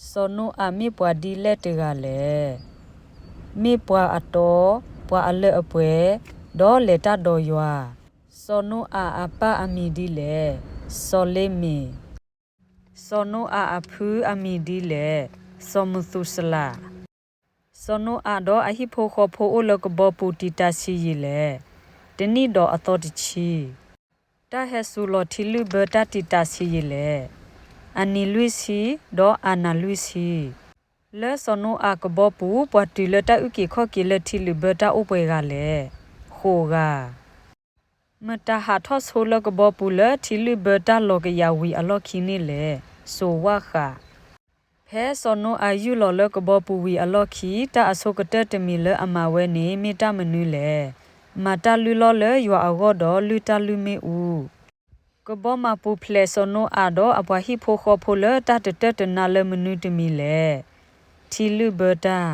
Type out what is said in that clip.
စီၤနိအၤမ့ၢ်ပှၤဒ်လဲၣ်တဂၤလဲၣ်. မ့ၢ်ပှၤအတီ, ပှၤအလၢအပှဲၤ, ဒီးလဲၤတၢ်ဒီးယွၤ. စီၤနိအၤအပၢ်အမံၤဒ်လဲၣ်. စီၤလ့မ့း. စီၤနိအၤအဖုအမံၤဒ်လဲၣ်. စီၤမသူၤစလၤ. စီၤနိအၤဒီးအဟံၣ်ဖိဃီဖိအိၣ်လၢကဘီပူၤတံာ်တာ်ဆံးယံာ်လဲၣ်. တနံၣ်ဒီးအသီတဆံ. တၢ်ဟဲစူၤလီၤထံလုၢ်ဘၢတၢ်တံာ်တာ်ဆံးယံာ်လဲၣ်. အနံၤလွံၢ်ဆံ, ဒီးအၤနၤလွံၢ်ဆံ. လၢစီၤနိအၤကဘီပူၤ ပှၤတုၤလၢတၢ်အုၣ်က့ၤခီၣ်က့ၤလၢထံလုၢ်ဘၢတၢ်အိၣ်ပှဲၤဂၤလဲၣ်. ဃိးဂၤ. မတၤဟးထီၣ်ဆိလၢကဘီပူၤလၢထံလုၢ်ဘၢတၢ်လီၤကယၤဝံၤအလီၢ်ခံန့ၣ်လဲၣ်. စိၤဝၣ်ဃး. ဖဲစီၤနိအၤယူၢ်လီၤလၢကဘီပူၤဝံၤအလီၢ်ခံ တၢ်အဆိကတၢၢ်တမံၤလၢအမၤဝဲန့ၣ် မ့ၢ်တၢ်မနုၤလဲၣ်. မၤတၢ်လုၢ်လီၢ်လၢယွၤအဂီၢ်ဒီးလုၢ်တၢ်လုၢ်မ့ၣ်အူ. ကဘီမၤပူၤဖျဲးစီၤနိအၤဒီးအပှၤဟံၣ်ဖိဃီဖိလၢတၢ်တတၢၢ်တနါလၢမနုၤတမံၤလဲၣ်. ထံလုၢ်ဘၢတၢ်